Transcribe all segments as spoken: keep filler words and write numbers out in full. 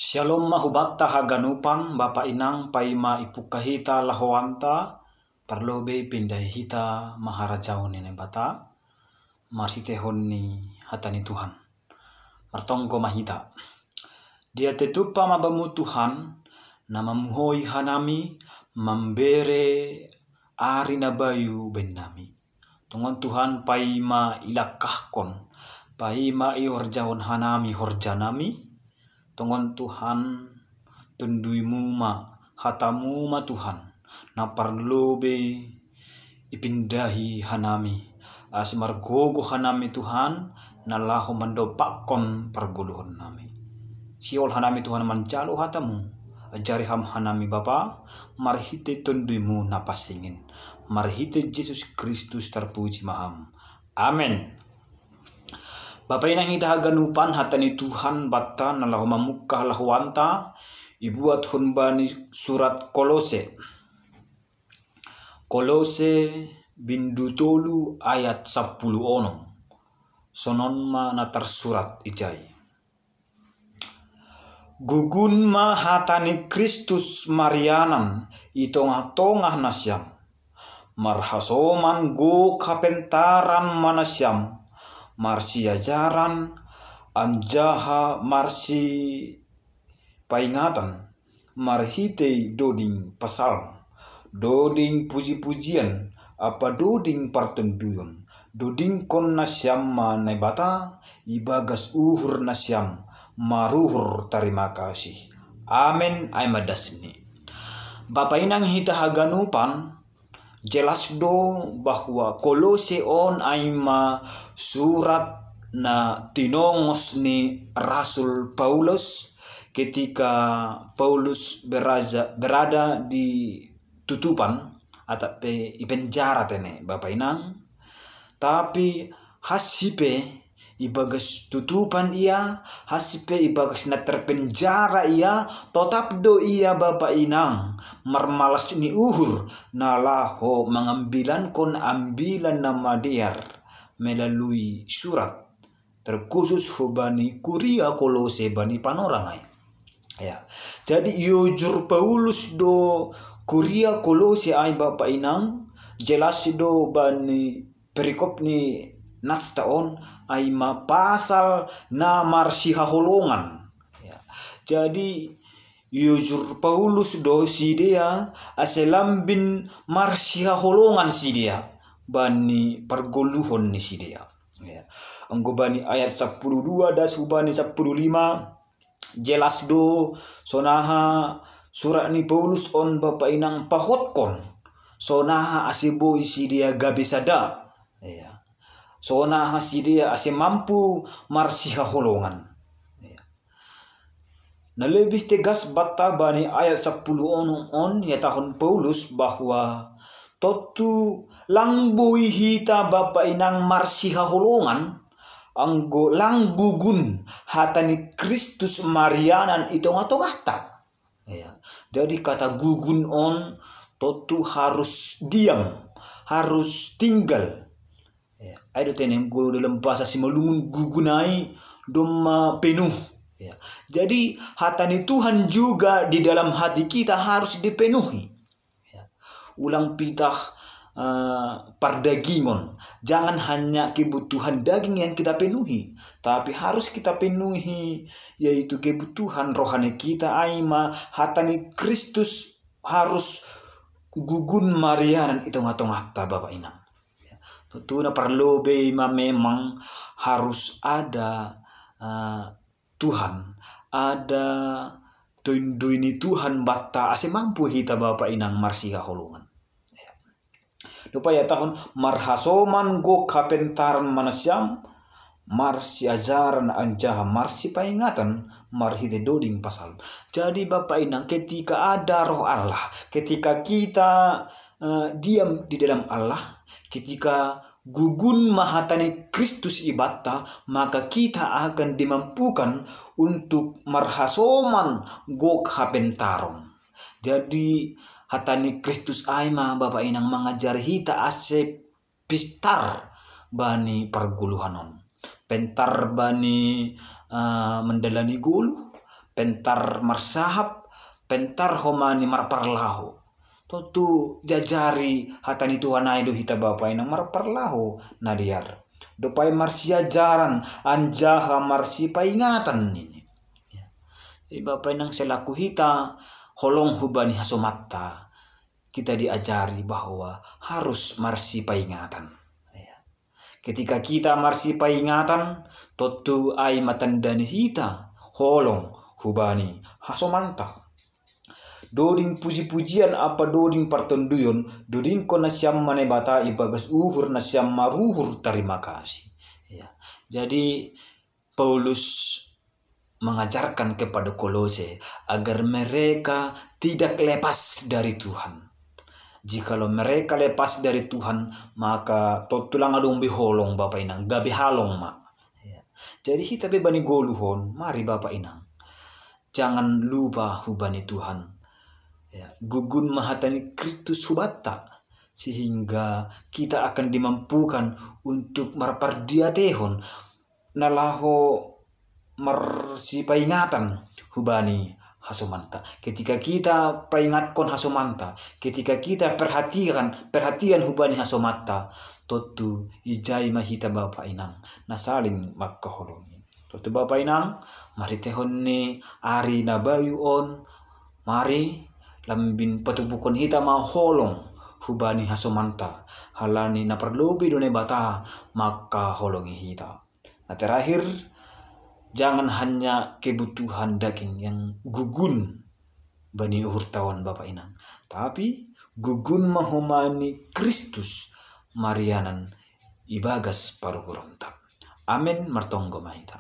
Shalom ma hubanta haganupan, bapa inang, paima ipungka hita lahoanta, parlobei ipindahi hita ma harajaon ni Naibata, marsitehon ni hata ni Tuhan. Martonggo ma hita. Diatetupa ma bamu Tuhan, na mamuhoi hanami, mambere ari na bayu bennami. Tongon Tuhan, paima ilangkahkon, paima ihorjahon hanami horjanami, tongon Tuhan, tonduimu ma, hatamu ma Tuhan, na parlobei ipindahi hanami, ase margogo hanami Tuhan, na laho mandompakkon pargoluhonnami. Sihol hanami Tuhan manjalo hatamu, ajari ham hanami Bapa, marhite tonduimu na pansingin, marhite Jesus Kristus tarpuji ma ham. Amen. Bapa inang hita haganupan, hata ni Tuhan banta na laho mamungka lahoanta, ibuat humbani surat Kolose. Kolose bindu tolu ayat sampulu onom. Sonon ma na tarsurat ijai. Gugun ma hata ni Kristus marianan i tongah-tongah nasiam. Marhasoman gok hapentaran ma nasiam, marsiajaran anjaha marsipaingatan, marhitei doding pasalm, doding puji-pujian, ampa doding partonduyon, dodingkon nasiam ma Naibata, ibagas uhur nasiam, maruhur tarima kasih. Amen, ai ma dasni. Bapa inang hita haganupan, jelas do bahwa Kolose on ai ma surat na tinongos ni Rasul Paulus ketika Paulus beraja-, berada di tutupan, atap pe i penjara tene, bapa inang. Tapi hansi pe ibagas tutupan ia, hansi pe ibagas na terpenjara ia, totap do ia, bapa inang, marmalas ni uhur na laho mangambilankon ambilan na madear melalui surat, terkhusus hubani kuria Kolose bani panorang ai. Ya. Jadi iojur Paulus do kuria Kolose ai, bapa inang, jelas do bani perikop ni nasta on ai ma pasal na marsihaholongan. Ya. Jadi iojur Paulus do sidea ase lambin marsihaholongan sidea bani pargoluhon ni sidea. Ya. Anggo bani ayat sampulu dua das hubani sampulu lima, jelas do sonaha surat ni Paulus on, bapa inang, pahotkon sonaha ase boi sidea gabe sada. Ya. Sonaha sidea ase mampu marsihaholongan. Ya. Na lebih tegas banta bani ayat sampulu onom on, ihatahon Paulus bahwa tontu lang boi hita, bapa inang, marsihaholongan, anggo lang gugun hata ni Kristus marianan i tongah-tongahta. Ya. Jadi kata gugun on tontu harus diam, harus tinggal. Ya. Ai do tene anggo dalam bahasa Simalungun, gugun ai domma penuh. Ya. Jadi hata ni Tuhan juga di dalam hati kita harus dipenuhi. Ya. Ulang pitah, eh, pardagingon. Jangan hanya kebutuhan daging yang kita penuhi, tapi harus kita penuhi yaitu kebutuhan rohani kita, ai ma hata ni Kristus harus gugun marianan i tongah-tongahta, bapa inang. Ya. Tontu na parlobei ma memang harus ada, eh, Tuhan, ada Tondui ni Tuhan banta ase mampu hita, bapa inang, marsihaholongan. Ya. Dope ihatahon marhasoman gok hapentaran ma nasiam, marsiajaran anjaha marsipaingatan marhite doding pasalm. Jadi bapa inang, ketika ada Roh Allah, ketika kita, eh, diam di dalam Allah, ketika gugun ma hata ni Kristus i banta, maka kita akan dimampukan untuk marhasoman gok hapentaron. Jadi hata ni Kristus ai ma, bapa inang, mangajari hita ase pistar bani pargoluhan on. Pentar bani, eh, mandalani goluh, pentar marsahap, pentar homani marparlaho. Tontu jajari hata ni Tuhan ai do hita bapa inang marparlaho na dear. Dope ai marsiajaran anjaha marsipaingatan nini. Ya. Jadi bapa inang selaku hita holong hubani hasomanta, kita diajari bahwa harus marsipaingatan. Ya. Ketika kita marsipaingatan, tontu ai ma tanda ni hita holong hubani hasomanta. Doding puji-pujian ampa doding partonduyon, dodingkon nasiam ma Naibata ibagas uhur nasiam maruhur tarima kasih. Ya. Jadi Paulus mengajarkan kepada Kolose agar mereka tidak lepas dari Tuhan. Jikalau mereka lepas dari Tuhan, maka tontu lang adong be holong bapa inang, gabe halong ma. Ya. Jadi hita pe bani ngoluhon, mari bapa inang, jangan lupa hubani Tuhan. Ya, gugun ma hata ni Kristus hubanta, sehingga kita akan dimampukan untuk marpardiatehon na laho marsipaingatan hubani hasomanta. Ketika kita paingatkon hasomanta, ketika kita perhatikan, perhatian hubani hasomanta, tontu ijai ma hita bapa inang na saling mangkaholongi. Tontu bapa inang, marhiteihon ni ari na bayu on, mari lambin patubuhon hita ma holong hubani hasomanta, halani na parlobei do Naibata mangkaholongi hita. Na terakhir, jangan hanya kebutuhan daging yang gugun bani uhurta on bapa inang, tapi gugun ma homani Kristus marianan ibagas paruhuronta. Amen, martonggo ma hita.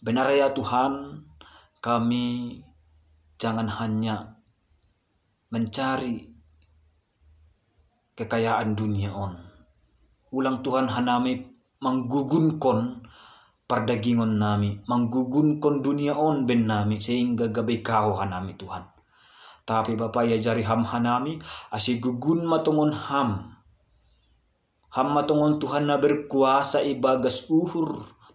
Benar ya Tuhan, kami jangan hanya mencari kekayaan dunia on. Ulang Tuhan hanami manggugunkon pardagingon nami, manggugunkon dunia on ben nami, sehingga gabe kaho hanami Tuhan. Tapi Bapa, iajari Ham hanami, ase gugun ma tongon Ham. Ham ma tongon Tuhan na berkuasa ibagas uhur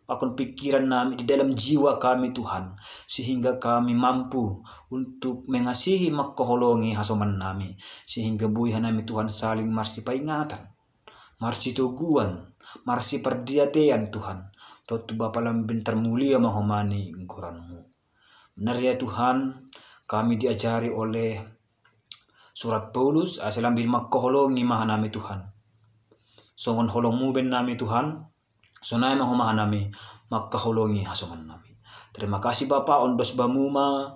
pakon pikiran nami di dalam jiwa kami Tuhan, sehingga kami mampu untuk mengasihi mangkaholongi hasoman nami, sehingga boi hanami Tuhan saling marsipaingatan, marsitoguan, marsipardiatean Tuhan. Tontu Bapa, lambin tarmulia ma homani goranMu. Benar ya Tuhan, kami diajari oleh surat Paulus, ase lambin mangkaholongi ma hanami Tuhan. Songon holongMu ben nami Tuhan, sonai ma Ho ma hanami mangkaholongi hasoman nami. Terima kasih Bapa, ondos Bamu ma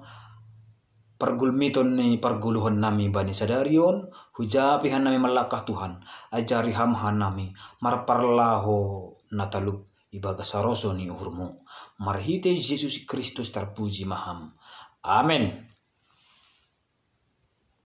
pargulmiton ni pargoluhon nami bani sadari on, hujapi hanami mallangkah Tuhan, ajari Ham hanami marparlaho na talup ibagas haroso ni uhurMu. Marhite Jesus Kristus tarpuji ma Ham. Amen.